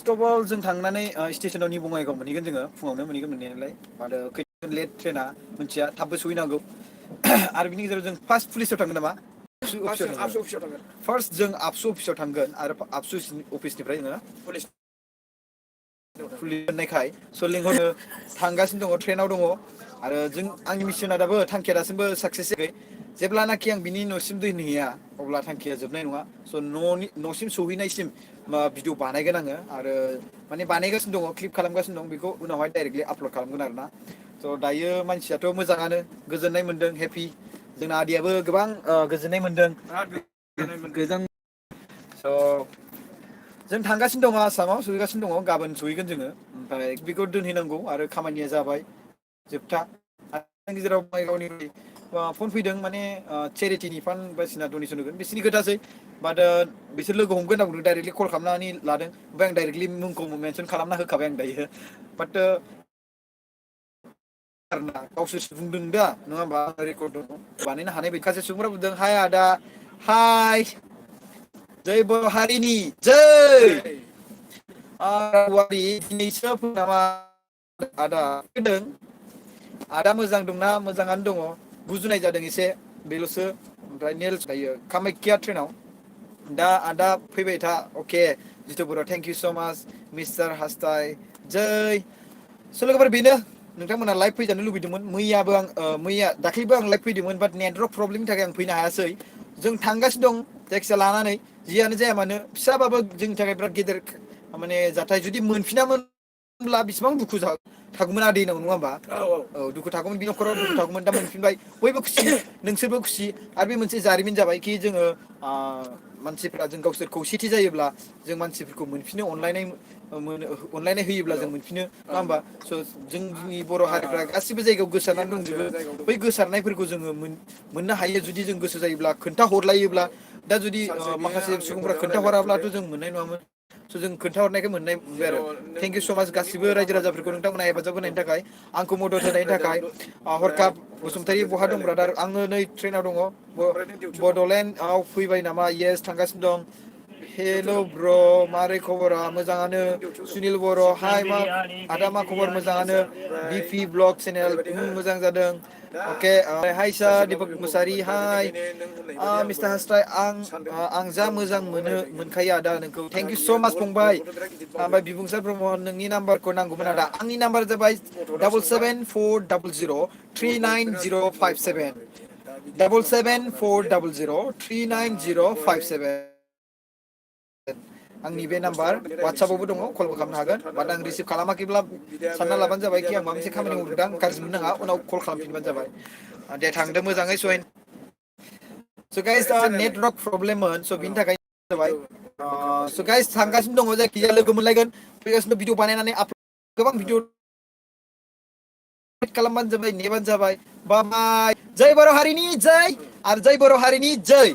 first of all जों थांनानै स्टेसनाव निउ बङाइगाव मोनहैगोन जोङो फुङावनो मोनहैगोन मोनहैनायालाय आरो खैथासोआव लेट ट्रेना मोनथिया थाबबो सहैनांगौ आरो बिनि गेजेराव जों फार्स्ट पुलिसाव थांगोन नामा आबसु अफिसाव थांगोन फार्स्ट जों आबसु अफिसाव थांगोन आरो आबसु अफिसनिफ्राय जोङो पुलिस मोननायखाय स' लिंहरनो थांगासिनो दङ ट्रेनाव दङ आरो जों आंनि मिसना दाबो थांखिया दासिमबो साक्सेस जायाखै जेब्लानाखि आं बिनि न'सिम दोनहैया अब्ला थांखिया जोबनाय नङा स' न'सिम सहैनायसिम भिडिअ बानायगोन आङो आरो माने बानायगासिनो दङ क्लिप खालामगासिनो दं बेखौ उनावहाय डाइरेक्टलि आपलड खालामगोन आरो ना स' दायो मानसियाथ' मोजाङानो गोजोननाय मोन्दों हेपि जोंना आदैयाबो गोबां गोजोननाय मोन्दों गोजां स' जों थांगासिनो दङ आसामाव सहैगासिनो दङ गाबोन सहैगोन जोङो ओमफ्राय बेखौ दोनहैनांगौ आरो खामानिया जाबाय जोबथा गेजेराव बङाइगावनि फन फैदों माने चेरिटिनि फान्ड बायदिसिना डनेसन होगोन बिसोरनि खोथासै बाट बिसोर लोगो हमगोन होनना बुंदों डाइरेक्टलि कल खालामनानै लादों ओमफ्राय आं डाइरेक्टलि मुंखौ मेनसन खालामना होखाबाय आं दायो बाट आरोना गावसोरसो बुंदों दा नङा होमबा रेकर्ड दङ बानायनो हानाय माखासे सुबुंफोरा बुंदों हाय आदा हाय जै बर' हारिनि जै दिनैसो नामा आदा फैदों आदा मोजां दंना मोजाङानो दङ गुजुनाय जादों एसे बेल'सो ओमफ्राय नेल्स थायो कामाख्या ट्रेनाव दा आदा फैबाय था अके जितु बर' थेंक इउ स' माच मिस्टार हासथाय जै स' लोगोफोर बेनो नोंथांमोना लाइभ फैजानो लुबैदोंमोन मैयाबो आं दाख्लैबो आं लाइभ फैदोंमोन बाट नेटवर्क प्रब्लेमनि थाखाय आं फैनो हायासै जों थांगासिनो दं जायखिया लानानै जियानो जाया मानो फिसाबाबो जोंनि थाखाय बिराद गेदेर माने जाथाय जुदि मोनफिनामोनब्ला बेसेबां दुखु थागौमोन आदैनाव नङा होमबा औ दुखु थागौमोन बि न'खराव दुखु थागौमोन दा मोनफिनबाय बयबो खुसि नोंसोरबो खुसि आरो बे मोनसे जारिमिन जाबाय कि जोङो मानसिफ्रा जों गावसोर खौसेथि जायोब्ला जों मानसिफोरखौ मोनफिनो अनलायनाय होयोब्ला जों मोनफिनो नङा होमबा स' जोंनि बर' हारिफ्रा गासिबो जायगायाव गोसारनानै दंजोबो बै गोसारनायफोरखौ जोङो मोननो हायो जुदि जों गोसो जायोब्ला खोन्थाहरलायोब्ला दा जुदि माखासे सुबुंफ्रा खोन्थाहराब्लाथ' जों मोननाय नङामोन स' जों खोन्थाहरनायखौ मोनबाय आरो थेंक इउ स' माच गासिबो रायजो राजाफोरखौ नोंथांमोना हेफाजाब होनायनि थाखाय आंखौ मदद होनायनि थाखाय हरखाब बसुमतारी बहा दं ब्रादार आङो नै ट्रेनाव दङ बड'लेण्डआव फैबाय नामा येस थांगासिनो दं हेल' ब्र मारै खबरा मोजाङानो सुनिल बर' हाय मा आदा मा खबर मोजाङानो बिपि ब्लग चेनेल मोजां जादों अके हाय सार दिपक मुसारि हाय मिस्टार हासथाय आं जा मोजां मोनखायो आदा नोंखौ थेंक इउ स' माच फंबाय ओमफ्राय बिबुंसार ब्रह्म नोंनि नाम्बारखौ नांगौमोन आदा आंनि नाम्बार जाबाय 7740039057 7740039057 आंनि बे नाम्बार वाट्सआपावबो दङ कलबो खालामनो हागोन बाट आं रिसिभ खालामाखैब्ला सानना लाबानो जाबाय कि आं माबा मोनसे खामानि मावदों गाज्रि मोननो नाङा उनाव कल खालामफिनबानो जाबाय दे थांदो मोजाङै सहैनो स' गाइस नेटवर्क प्रब्लेममोन स' बिनि थाखाय जाबाय स' गाइस थांगासिनो दङ जायखिजाया लोगो मोनलायगोन फैगासिनो भिडिअ बानायनानै गोबां भिडिअ खालामबानो जाबाय नेबानो जाबाय बाय जै बर' हारिनि जै आरो जै बर' हारिनि जै